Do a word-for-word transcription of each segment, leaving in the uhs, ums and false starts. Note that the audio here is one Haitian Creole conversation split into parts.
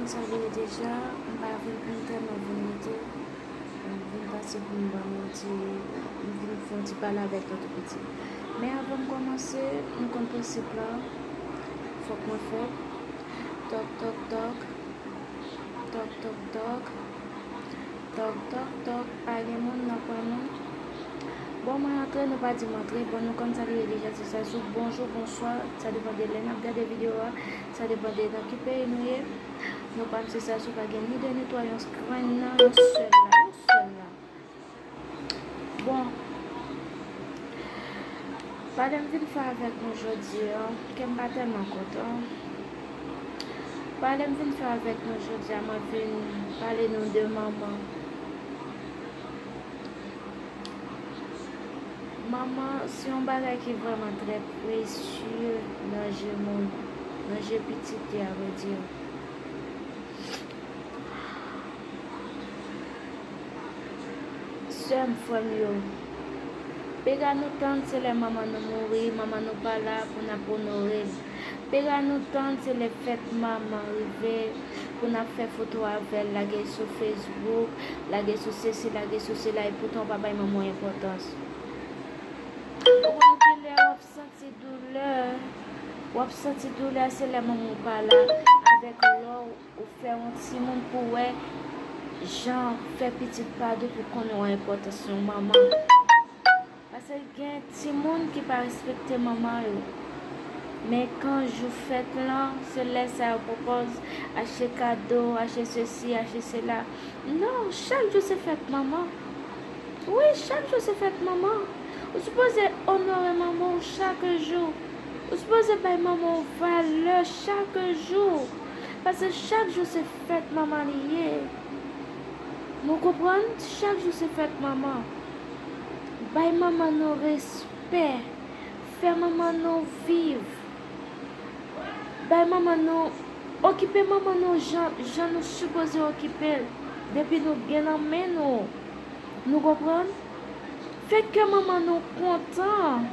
Salye deja, m pa vin pou m tèlman vin rete. M vin pase pou m ban nou ti, m vin fè yon ti pale avèk nou tou piti. Men avan m kòmanse, m konn prensip la, fòk mwen fè tòk, tòk, tòk, tòk, tòk, tòk, tòk, tòk, tòk, pa gen moun nan pwen moun. Bon, mwen antre, nou pa di m antre. Bon, nou konn sa li ye deja, se sa sou bonjou, bonswa, sa depann de lè n ap gade videyo a, sa depann de nan ki peyi nou ye. Nou pa m se sa sou pa gen ni de netwayans grenn nan, yon sèl la, yon sèl la. Bon, pale m vin fè avèk nou jodi a, ke m pa tèlman kontan. Pale m vin fè avèk nou jodi a, mwen vin pale nou de manman. Manman se yon bagay ki vrèman trè presye nan je moun, nan je pitit li, a vrè di. Sè m, frè m yo, pega nou tann se lè manman nou mouri, manman nou pa la pou n ap onore l. Pega nou tann se lè fèt manman rive pou n ap fè foto avè l, lage l sou Facebook, lage sou sesi, lage sou sela, epoutan w pa bay manman w enpòtans. Ou konn ki lè w ap santi doulè, w ap santi doulè se lè manman w pa la, avèk lè w fè yon timoun pou wè jan fè pitit pa dwe pou konnen yon enpòtans yon manman. Paske gen timoun ki pa respekte manman yo. Men kan jou fèt lan, se lè sa yo pwopòz achte kado, achte sesi, achte sela. Non, chak jou se fèt manman. Wi, chak jou se fèt manman. Ou sipoze onore manman w chak jou. Ou sipoze bay manman w valè chak jou. Paske chak jou se fèt manman li ye. Nou konprann? Chak jou se fèt manman. Bay manman nou respè. Fè manman nou viv. Bay manman nou, okipe manman nou jan, jan nou sipoze okipe l. Depi nou gen nan men nou. Nou konprann? Fè kè manman nou kontan.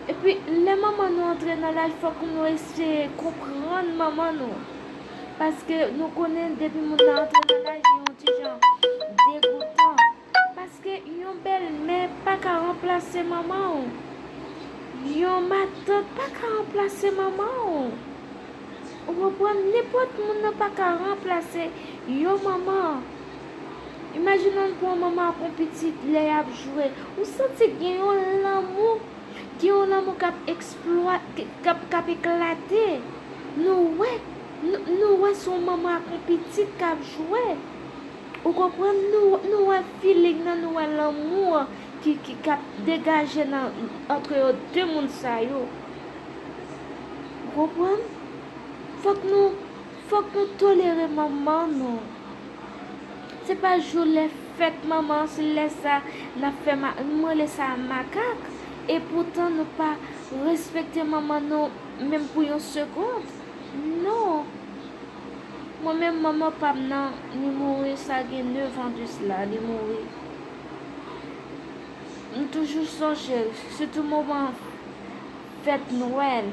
Epi, lè manman nou antre nan laj, fòk nou eseye konprann manman nou. Paske nou konnen depi moun nan antre nan laj, li yon ti jan degoutan. Paske yon bèlmè pa ka ranplase manman w. Yon matant pa ka ranplase manman w. Ou konprann? Nenpòt moun nan pa ka ranplase yon manman. Imajine w pran yon manman ak yon pitit lè y ap jwe. Ou santi gen yon lanmou, gen yon lanmou k ap eksplwa-, k ap, k ap eklate. Nou wè, nou, nou wè se yon manman ak yon pitit k ap jwe. Ou konprann? Nou, nou wè feeling nan, nou wè lanmou an ki, ki, k ap degaje nan, antre yo de moun sa yo. Ou konprann? Fòk nou, fòk nou tolere manman nou. Se pa jou lè fèt manman, se lè sa n ap fè ma-, m rele sa makak. Epoutan nou pa respekte manman nou menm pou yon segond. Non. Mwen menm, manman pa m nan, li mouri, sa gen nev an de sila, li mouri. M toujou sonje l, sitou moman fèt Nwèl,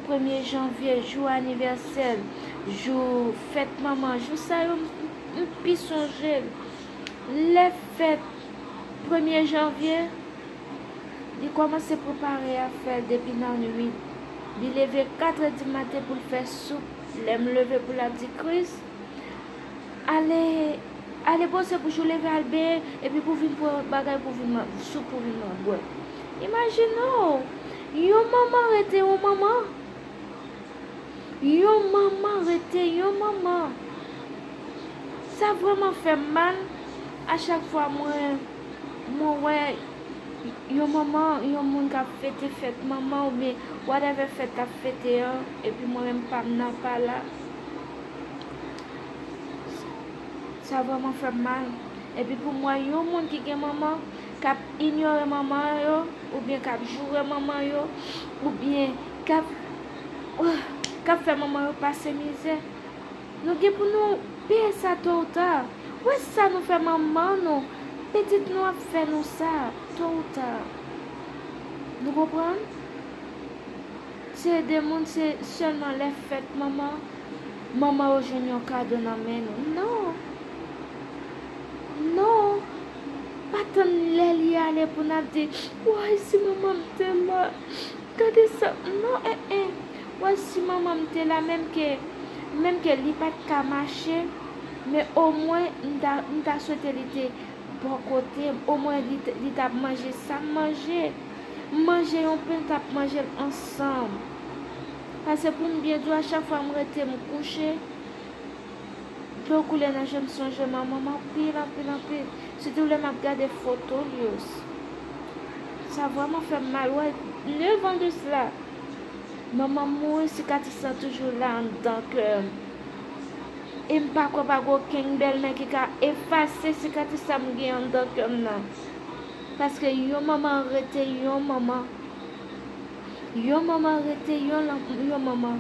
premye janvye, jou anivèsè l, jou fèt manman, jou sa yo, m, m pi sonje l. Lè fèt premye janvye, li kòmanse prepare afè l depi nan nwit. Li leve katrè di maten pou l fè soup. Lè m leve pou l ap di Kris, ale, ale bwose bouch ou, leve al benyen, epi pou vin pran bagay pou vin man-, soup pou vin man-, bwè. Imajine w, yon manman rete yon manman. Yon manman rete yon manman. Sa vrèman fè m mal. A chak fwa mwen, mwen wè yon manman, yon moun k ap fete fèt manman oubyen whatever fèt l ap fete an, epi mwen menm pa m nan pa la. Sa vrèman fè m mal. Epi pou m wè yon moun ki gen manman k ap inyore manman yo, oubyen k ap joure manman yo, oubyen k ap, k ap fè manman yo pase mizè. Nou gen pou nou peye sa to ou ta. Wè sa nou fè manman nou, pitit nou ap fè nou sa to ou ta. Nou konprann? Se de moun, se sèlman lè fèt manman, manman w jwenn yon kado nan men nou. Non. Non. Pa tann lè li ale pou n ap di, "Woy, si manman m te la. Gade sa." Non, en, en. Woy, si manman m te la, menm ke, menm ke li pa t ka mache, men omwen, m ta, m ta swete li te bò kote m. Omwen, li t-, li t ap manje sa m manje. M manje yon pen, n t ap manje l ansanm. Paske pou m byen di w, a chak fwa m rete, m kouche, dlo koule nan je m, sonje manman m anpil, anpil, anpil. Sitou lè m ap gade foto l yo. Sa vrèman fè m mal. Wè, nev an de sila, manman m mouri, sikatris lan toujou la anndan kè m. E m pa kwè pa gen okenn bèlmè ki ka efase sikatris sa m gen anndan kè m nan. Paske yon manman rete yon manman. Yon manman rete yon lan-, yon manman.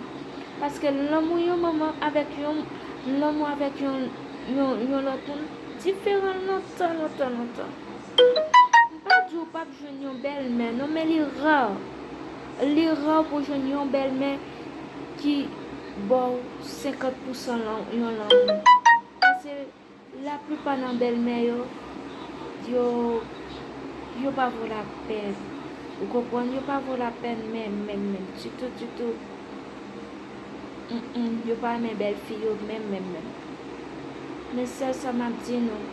Paske lanmou yon manman avèk yon, lanmou avèk yon, yon, yon lòt moun diferan lontan, lontan, lontan. M pa di w p ap jwenn yon bèlmè, non, men li ra. Li ra pou w jwenn yon bèlmè ki ba w senkant pousan lan-, yon lanmou. Paske laplipa nan bèlmè yo, yo, yo pa vo lapèn. Ou konprann? Yo pa vo lapèn menm, menm, menm. Ditou, ditou. Mm, mm, yo pa renmen bèl fi yo menm, menm, menm. Men sèl sa m ap di nou,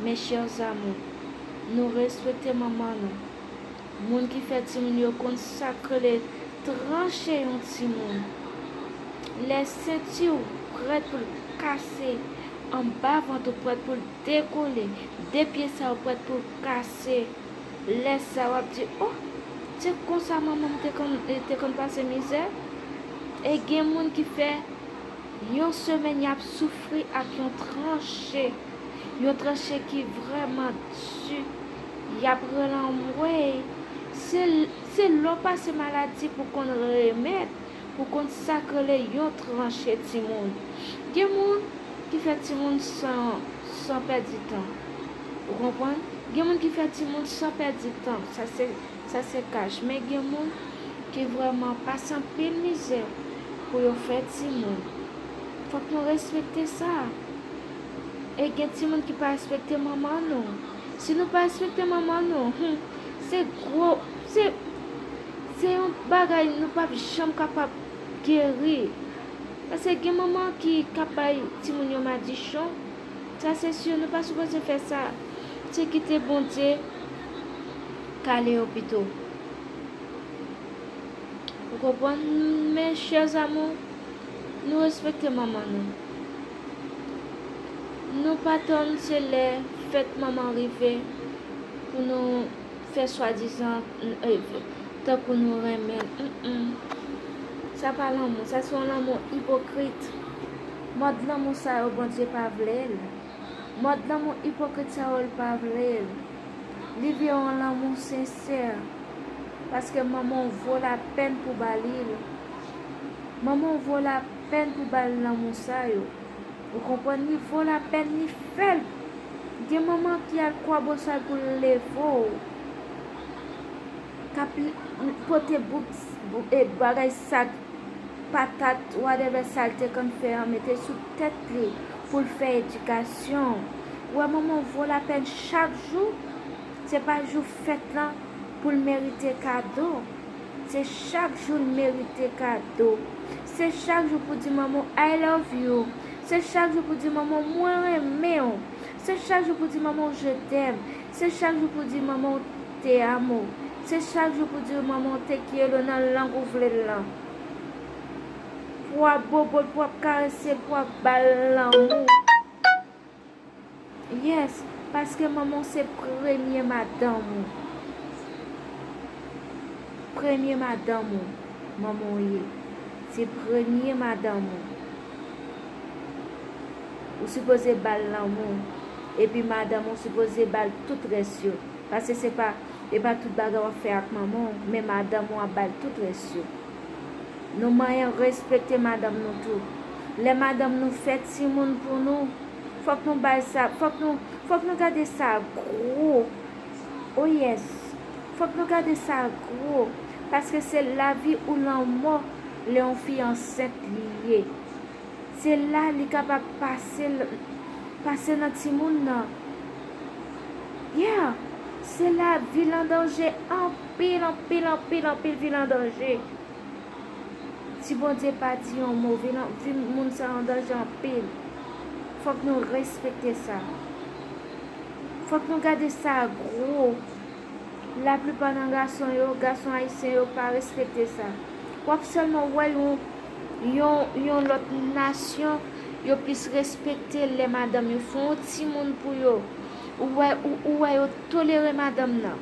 mes chers amours, nou respekte manman nou. Moun ki fè timoun yo konn sa k rele tranche yon timoun. Lè senti w prèt pou l kase, anba vant ou prèt pou l dekole, de pye sa yo prèt pou l kase, lè sa w ap di, "Oh, se konsa manman m te konn, te konn pase mizè." E gen moun ki fè yon semèn y ap soufri ak yon tranche, yon tranche ki vrèman di, y ap rele anmwey. Se, se lè w pase maladi pou konn remèd, pou konn sa k rele yon tranche timoun. Gen moun ki fè timoun san, san pèdi tan. Ou konprann? Gen moun ki fè timoun san pèdi tan. Sa se Sa se kach. Men gen moun ki vrèman pase anpil mizè pou yo fè timoun. Fòk nou respekte sa. E gen timoun ki pa respekte manman nou. Si nou pa respekte manman nou, hmm, se gwo, se, se yon bagay nou p ap janm kapab geri. Paske gen manman ki ka bay timoun yo madichon. Sa se si, nou pa sipoze fè sa. Se kite Bondye kale yo pito. Ou konprann? Mes chers amours, nou respekte manman nou. Nou pa tann se lè fèt manman rive pou nou fè swadizan, eh, tankou nou renmen l. Mm, mm. Sa pa lanmou, sa se yon lanmou ipokrit. Mòd lanmou sa yo, Bondye pa vle l. Mòd lanmou ipokrit sa yo, l pa vle l. Li vle yon lanmou sensè. Paske manman w vo lapèn pou ba li l. Manman w vo lapèn pou ba l lanmou sa yo. Ou konprann? Li vo lapèn, li fè l. Gen manman ki al kwabosal pou l leve w. K ap pote bouk, bou-, e, bagay sak, patat, whatever sa l te konn fè an, mete sou tèt li pou l fè edikasyon. Ou wè manman w vo lapèn chak jou, se pa jou fèt lan pou l merite kado. Se chak jou l merite kado. Se chak jou pou di manman w, "I love you." Se chak jou pou di manman w, "Mwen renmen w." Se chak jou pou di manman w, "Je t'aime." Se chak jou pou di manman w, "Te amo." Se chak jou pou di manman w, "Te quiero" nan lang ou vle l lan. Pou w ap bobo l, pou w ap karese l, pou w ap ba l lanmou. Yes, paske manman w se premye madanm ou. Premye madanm ou, manman w ye. Se premye madanm ou. Ou sipoze ba l lanmou. Epi madanm ou sipoze ba l tout rès yo. Paske se pa, e pa tout bagay w ap fè ak manman w, men madanm ou ap ba l tout rès yo. Nou manyen respekte madanm nou tou. Lè madanm nou fè timoun pou nou, fòk nou bay sa, fòk nou, fòk nou gade sa gwo. Oh yes. Fòk nou gade sa gwo. Paske se lavi ou lanmò lè yon fi ansent li ye. Se la li kapab pase l, pase nan timoun nan. Yeah, se la vi l an danje, anpil, anpil, anpil, anpil vi l an danje. Si Bondye pa di yon mo, vi l an, vi moun sa an danje anpil. Fòk nou respekte sa. Fòk nou gade sa gwo. Laplipa nan gason yo, gason ayisyen yo pa respekte sa. W ap sèlman wè yon, yon, yon lòt nasyon, yo plis respekte lè madanm yo fè yon timoun pou yo. Ou wè, ou, ou wè yo tolere madanm nan.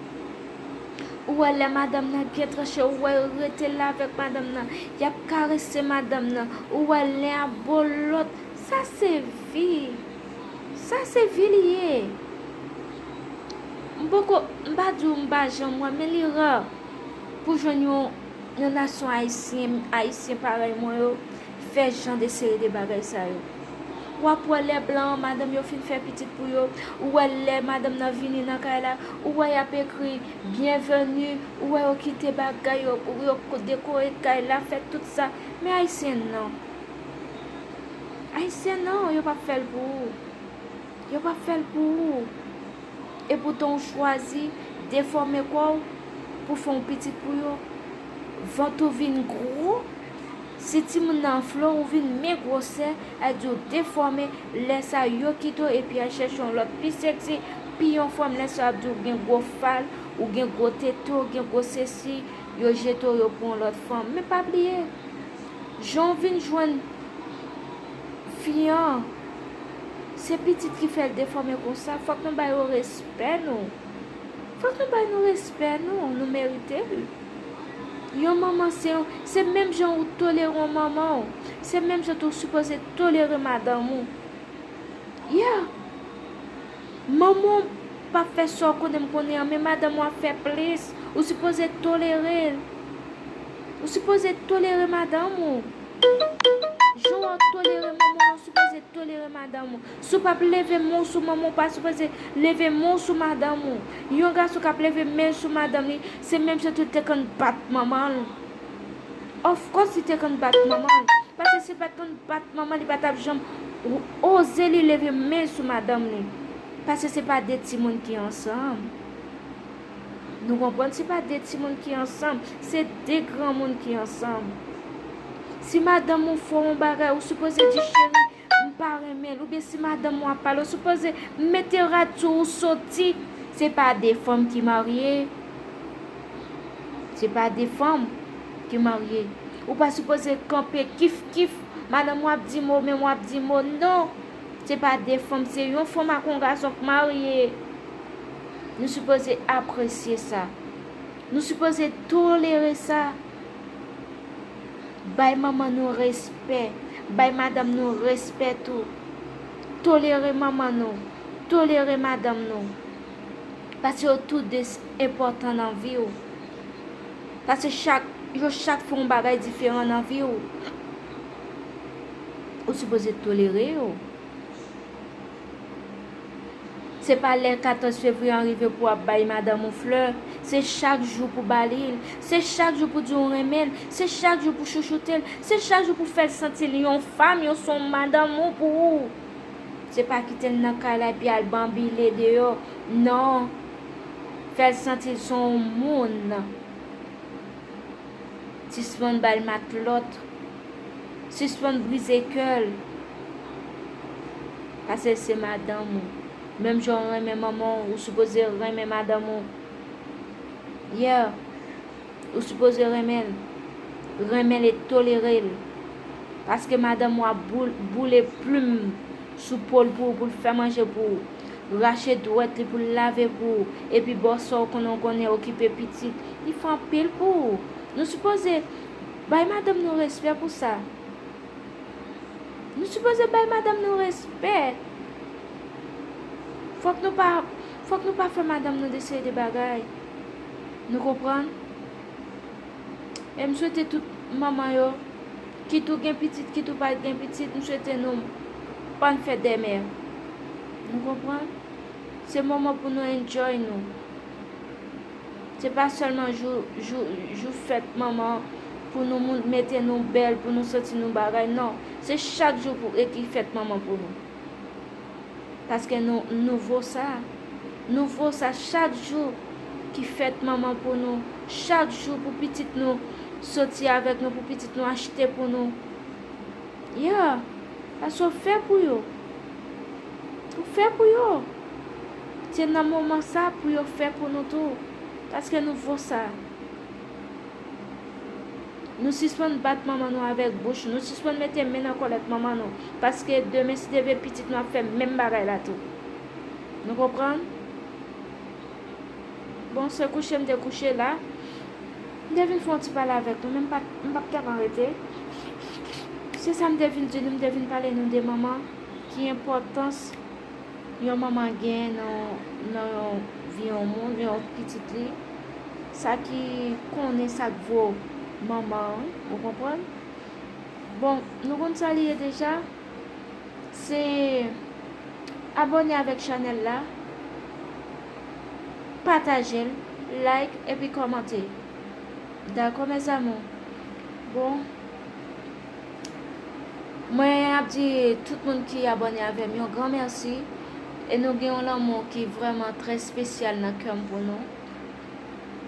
Ou wè lè madanm nan gen tranche, ou wè yo rete la avèk madanm nan. Y ap karese madanm nan. Ou wè len ap bolòt. Sa se vi. Sa se vi li ye. M poko, m pa di w m pa janm wè, men li ra pou jwenn yon, yon nasyon ayisyen, ayisyen parèy mwen yo fè jan de seri de bagay sa yo. W ap wè lè blan an, madanm yo fin fè pitit pou yo, ou wè lè madanm nan vini nan kay la, ou wè y ap ekri byenveni, ou wè yo kite bagay yo, yo dekore kay la, fè tout sa. Men ayisyen non. Ayisyen non, yo p ap fè l pou ou. Yo p ap fè l pou ou. Epoutan ou chwazi defòme kò w pou fè yon pitit pou yo. Vant ou vin gwo. Si timoun nan anfle w, ou vin men gwosè, a di w defòme, lè sa yo kite w epi al chèche yon lòt pi seksi, pi anfòm, lè sa y ap di w gen gwo fal, ou gen gwo tete, ou gen gwo sesi, yo jete w yo pou yon lòt fanm. Men pa bliye, jan w vin jwenn fi an, se pitit ki fè l defòme konsa, fòk nou ba yo respè nou. Fòk nou ba nou respè nou, nou merite l. Yon manman se yon, se menm jan ou tolere yon manman w, se menm jan tou ou sipoze tolere madanm ou. Yeah. Manman w p ap fè sa w konnen m konnen an, men madanm ou ap fè plis. Ou sipoze tolere l. Ou sipoze tolere madanm ou. Jan w ap tolere manman w, ou sipoze tolere madanm ou. Si w p ap leve men w sou manman w, ou pa sipoze leve men w sou madanm ou. Yon gason k ap leve men l sou madanm li, se menm jan tou li te konn bat manman l. Of course, li te konn bat manman l. Paske si l pa t konn bat manman, li pa t ap janm oze li leve men l sou madanm li. Paske se pa de timoun ki ansanm. Nou konprann? Se pa de timoun ki ansanm, se de granmoun ki ansanm. Si madanm ou fè w yon bagay, ou sipoze di, cheri, m pa renmen l. Oubyen si madanm ou ap pale, ou sipoze mete rad sou ou, soti. Se pa de fanm ki marye. Se pa de fanm ki marye. Ou pa sipoze kanpe kif kif. Madanm ou ap di mo, men w ap di mo. Non. Se pa de fanm, se yon fanm ak yon gason k marye. Nou sipoze apresye sa. Nou sipoze tolere sa. Bay manman nou respè. Bay madanm nou respè tou. Tolere manman nou. Tolere madanm nou. Paske yo tou de enpòtan nan vi w. Paske chak, yo chak fè yon bagay diferan nan vi w. Ou sipoze tolere yo. Se pa lè katòz fevriye an rive pou w ap bay madanm ou flè. Se chak jou pou ba li l. Se chak jou pou di w renmen l. Se chak jou pou chouchoute l. Se chak jou pou fè l santi l yon fanm, yon se yon madanm ou pou ou. Se pa kite l nan kay la epi al banbile deyò. Non. Fè l santi l se yon moun. Sispann ba l matlòt. Sispann brize kè l. Paske se madanm ou. Menm jan w renmen manman w, ou sipoze renmen madanm ou. Yeah. Ou sipoze renmen l. Renmen l e tolere l. Paske madanm ou ap boul-, boule plim sou po l pou ou, pou l fè manje pou ou. Rache dwèt li pou l lave pou ou. Epi ba w sa w konnen, w konnen okipe pitit. Li fè anpil pou ou. Nou sipoze bay madanm nou respè pou sa. Nou sipoze bay madanm nou respè. Fòk nou pa, fòk nou pa fè madanm nou de seri de bagay. Nou konprann? E m swete tout manman yo, kit ou gen pitit, kit ou pa gen pitit, m swete nou pa n fè dèmè. Nou konprann? Se moman pou nou enjoy nou. Se pa sèlman jou, jou, jou fèt manman, pou nou moun, mete nou bèl, pou nou santi nou bagay. Non, se chak jou pou e ki fèt manman pou nou. Paske nou, nou vo sa. Nou vo sa chak jou ki fèt manman pou nou. Chak jou pou pitit nou soti avèk nou, pou pitit nou achte pou nou. Yeah. Paske w fè pou yo. Ou fè pou yo. Se nan moman sa pou yo fè pou nou tou. Paske nou vo sa. Nou sispann bat manman nou avèk bouch nou. Nou sispann mete men nan kòlèt manman nou. Paske demen, si Dye vle, pitit nou ap fè menm bagay la tou. Nou konprann? Bon, se kouche m te kouche la. M te vin fè yon ti pale avèk nou, men m pa, m p ap gentan rete. Se sa m te vin di nou, m te vin pale nou de manman, ki enpòtans yon manman gen nan, nan yon vi yon moun, yon pitit li. Sa ki konnen sa k vo manman an, ou konprann? Bon, nou konn sa li ye deja. Se abòne avèk chanèl la, pataje l, like epi kòmante. Dakò, mes amours? Bon, mwen ap di tout moun ki abòne avè m yon gran mèsi. E nou gen yon lanmou ki vrèman trè espesyal nan kè m pou nou.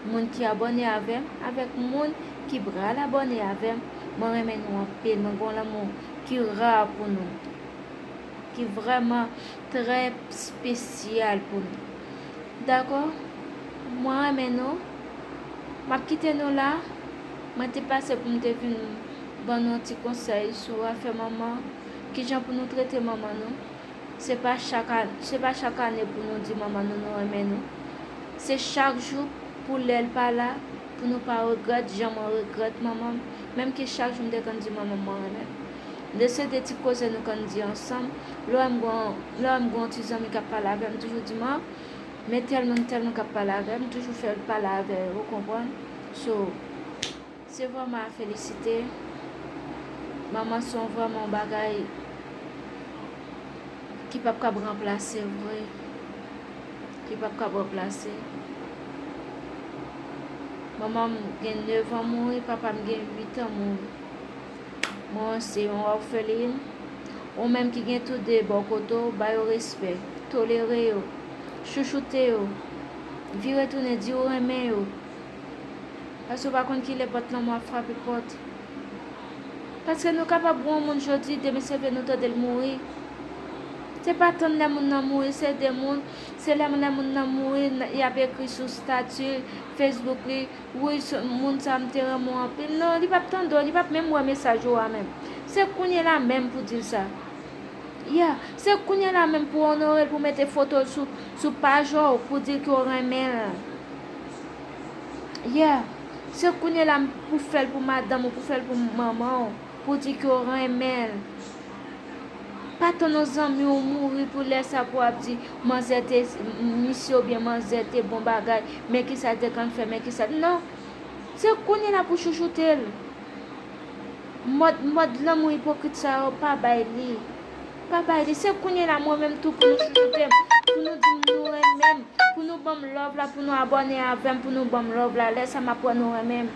Moun ki abòne avè m, avèk moun ki pral abòne avè m, mwen renmen nou anpil. Mwen gen yon lanmou ki ra pou nou, ki vrèman trè espesyal pou nou. Dakò? Mwen renmen nou. M ap kite nou la. Mwen te pase pou m te vin ban nou yon ti konsèy sou afè manman, kijan pou nou trete manman nou. Se pa chak an-, se pa chak ane pou nou di manman nou nou renmen nou. Se chak jou pou lè l pa la, pou nou pa regrèt, jan mwen regrèt manman m, menm ke chak jou m te konn di manman m mwen renmen l. De se de ti koze nou konn di ansanm. Lè m gon, lè m gon ti zanmi k ap pale avè m, m toujou di m, men tèl moun, tèl moun k ap pale avè m, m toujou fè l pale avè yo, ou konprann? So, se vrèman a felisite. Manman se yon vrèman yon bagay ki p ap kab ranplase vre. Ki p ap kab ranplase. Manman m gen nèf an mouri, papa m gen uit an mouri. Mwen se yon òfelin. Ou menm ki gen tou de bò kote w, ba yo respè. Tolere yo. Chouchoute yo. Vire tounen, di w renmen yo. Paske w pa konn ki lè pòt lanmò ap frape pòt. Paske nou kapab wè yon moun jodi, demen se vle nou tande l mouri. Se pa tann lè moun nan mouri, se de moun, se lè, lè moun nan mouri, n-, y ap ekri sou stati Facebook li, wi, s-, moun sa m te renmen w anpil. Non, li p ap tande w, li p ap menm wè mesaj ou a menm. Se kounye la menm pou di l sa. Yeah, se kounye la menm pou w onore l, pou w mete foto l sou, sou paj ou, pou di l ke w renmen l. Yeah, se kounye la pou w fè l pou madanm ou, pou w fè l pou manman w, pou w di ke w renmen l. Pa tann yon zanmi w mouri pou lè sa pou w ap di, manzè te, misye oubyen manzè te bon bagay, men kisa l te konn fè, men kisa, non. Se kounye la pou w chouchoute l. Mòd, mòd lanmou ipokrit sa yo, pa bay li. Pa bay li. Se kounye la mwen menm tou pou nou chouchoute m, pou nou di m nou renmen m, pou nou ban m love la, pou nou abòne avè m, pou nou ban m love la. Lè sa m ap wè nou renmen m.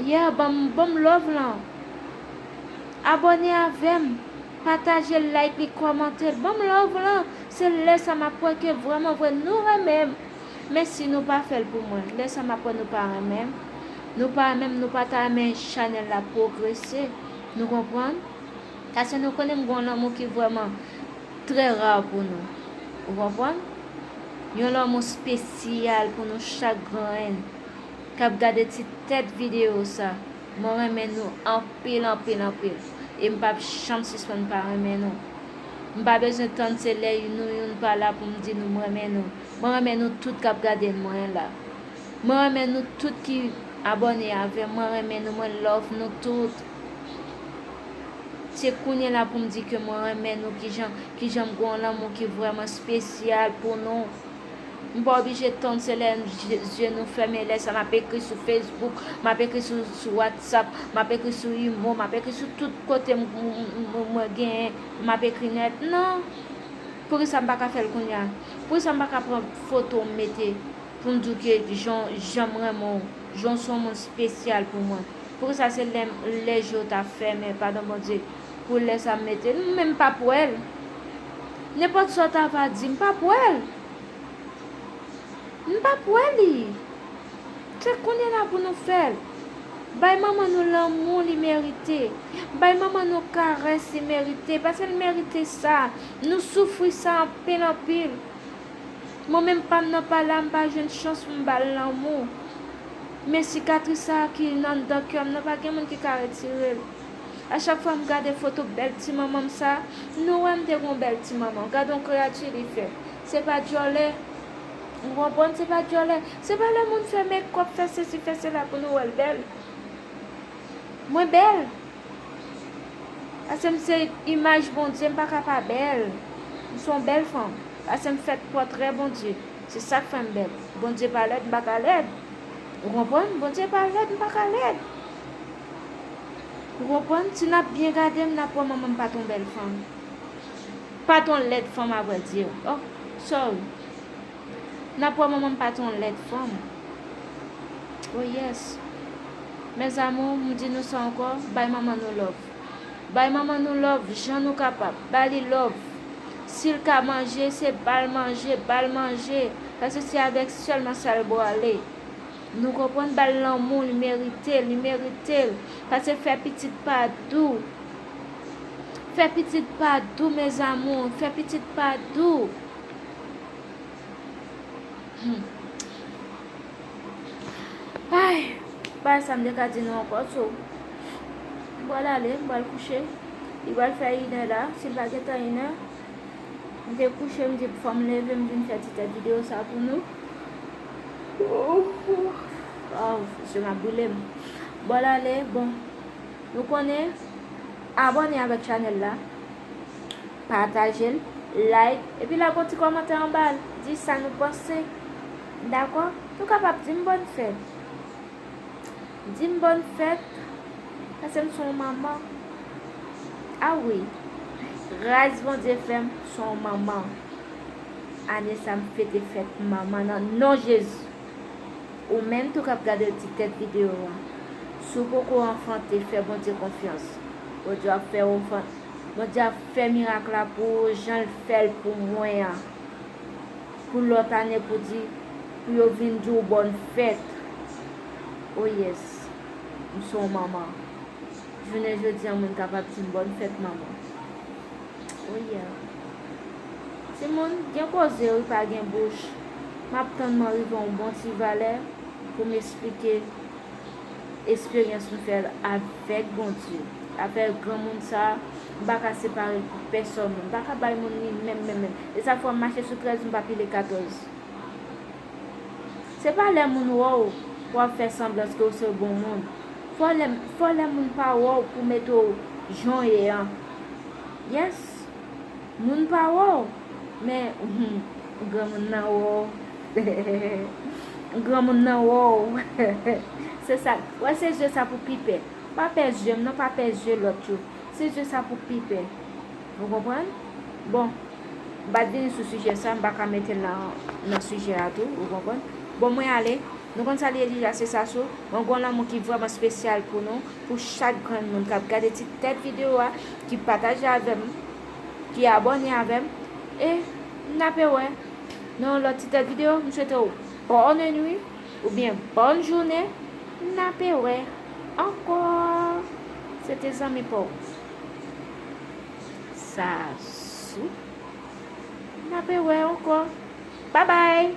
Yeah, ban m, ban m love lan. Abòne avè m. Pataje l, like li, kòmante l. Ban m love lan. Se lè sa m ap wè ke vrèman vre nou renmen m. Men si nou pa fè l pou mwen, lè sa m ap wè nou pa renmen m. Nou pa renmen m, nou pa ta renmen chanèl la pwogrese. Nou konprann? Paske nou konnen m gen yon lanmou ki vrèman trè ra pou nou. Ou konprann? Yon lanmou espesyal pou nou chak grenn k ap gade ti tèt videyo sa. Mwen renmen nou anpil, anpil, anpil. E m p ap janm sispann pa renmen nou. M pa bezwen tann se lè nou youn pa la pou m di nou m renmen nou. Mwen renmen nou tout k ap gade mwen la. Mwen renmen nou tout ki abòne avè m. Mwen renmen nou, mwen love nou tout. Se kounye la pou m di ke mwen renmen nou, kijan, kijan m gen yon lanmou ki vrèman espesyal pou nou. M pa oblije tann se lè je-, zye nou fèmen, lè sa m ap ekri sou Facebook, m ap ekri sou, sou WhatsApp, m ap ekri sou Imo, m ap ekri sou tout kote m, m, m, m, mwen genyen, m ap ekri nèt. Non. Poukisa m pa ka fè l kounye a? Poukisa m pa ka pran foto m mete pou m di w ke jan, jan m renmen w, jan w se yon moun espesyal pou mwen? Poukisa se lè, lè je w ta fèmen, padon Bondye, pou lè sa m mete l, m menm m p ap wè l. Nenpòt sa w ta va di, m p ap wè l. M p ap wè li. Se kounye a pou nou fè l. Bay manman nou lanmou li merite. Bay manman nou karès li merite, paske l merite sa. Nou soufri sa anpil, anpil. Mwen menm pa m nan pa la, m pa jwenn chans pou m ba l lanmou. Men sikatris sa a ki anndan kè m nan, pa gen moun ki ka retire l. A chak fwa m gade foto bèl ti manman m sa, nou wè m te gon bèl ti manman. Gade yon kreyati li fè. Se pa dyòlè. Ou konprann? Se pa dyòlè. Se pa lè moun fè mekòp, fè sesi, fè sela pou nou wè l bèl. Mwen bèl. Paske m se imaj Bondye, m pa ka pa bèl. M se yon bèl fanm. Paske m fèt pòtrè Bondye. Se sa k fè m bèl. Bondye pa lèd, m pa ka lèd. Ou konprann? Bondye pa lèd, m pa ka lèd. Ou konprann? Si n ap byen gade m, n ap wè manman m pa t yon bèl fanm. Pa t yon lèd fanm, avrèdi. Oh, sorry. N ap wè manman m pa t yon lèd fanm. Oh yes. Mes amours, m di nou sa ankò, bay manman nou love. Bay manman nou love jan nou kapab. Ba li love. Si l ka manje, se ba l manje, ba l manje. Paske se avèk sèlman sa l pwale. Nou konprann, ba l lanmou, li merite l, li merite l. Paske fè pitit pa dou. Fè pitit pa dou, mes amours, fè pitit pa dou. Hmm. Ay, pa sa m te ka di nou ankò, so. M pral ale, m pral kouche. Li pral fè inè la, si l pa gentan inè. M te kouche, m di fò m leve, m vin fè ti tèt videyo sa pou nou. Oh, je m ap brile m. M pral ale, bon. Nou konnen, abòne avèk chanèl la. Pataje l, like, epi lage yon ti kòmantè anba l. Di sa nou panse. Dakò? Nou kapab di m bòn fèt. Di m bòn fèt. Paske m se yon manman. A wi. Gras Bondye fè m se yon manman. Ane sa m fete fèt manman nan non Jezi. Ou menm tou k ap gade ti tèt videyo a, si w poko anfante, fè Bondye konfyans. Bondye ap fè w anfan-, Bondye ap fè mirak la pou ou jan l fè l pou mwen an. Pou lòt ane pou di, pou yo vin di w bòn fèt. Oh yes, m se yon manman. Jounen jodi a, moun kapab di m bòn fèt manman. Oh yeah. Timoun, gen koze wi, pa gen bouch. M ap tann mwen rive yon bon ti valè pou m esplike esperyans m fè avèk Bondye. Afè granmoun sa, m pa ka separe l pou pèsòn moun. M pa ka bay moun li menm, menm, menm. E sa fè m mache sou trèz, m pa pile katòz. Se pa lè moun wè w pou w ap fè sanblans ke w se bon moun. Fò lè, fò lè moun pa wè w pou mete w jan w ye an. Yes. Moun pa wè w, men, hmm, granmoun nan wè w. Granmoun nan wè w. Se sa. Wè, se je sa pou pi pè. Pa pè je m, non, pa pè je lòt yo. Se je sa pou pi pè. Ou konprann? Bon, m pa t vini sou sijè sa, m pa ka mete l nan, nan sijè a tou, ou konprann? Bon, mwen ale. Nou konn sa l ye deja, se Sasou. Mwen gen yon lanmou ki vrèman espesyal pou nou, pou chak granmoun k ap gade ti tèt videyo a, ki pataje avè m, ki abòne avè m. E n ape wè nan yon lòt ti tèt videyo. M swete w bòn nuit oubyen bòn jounen. N ape wè ankò. Se te zanmi pa w Sasou. N ape wè ankò. Babay!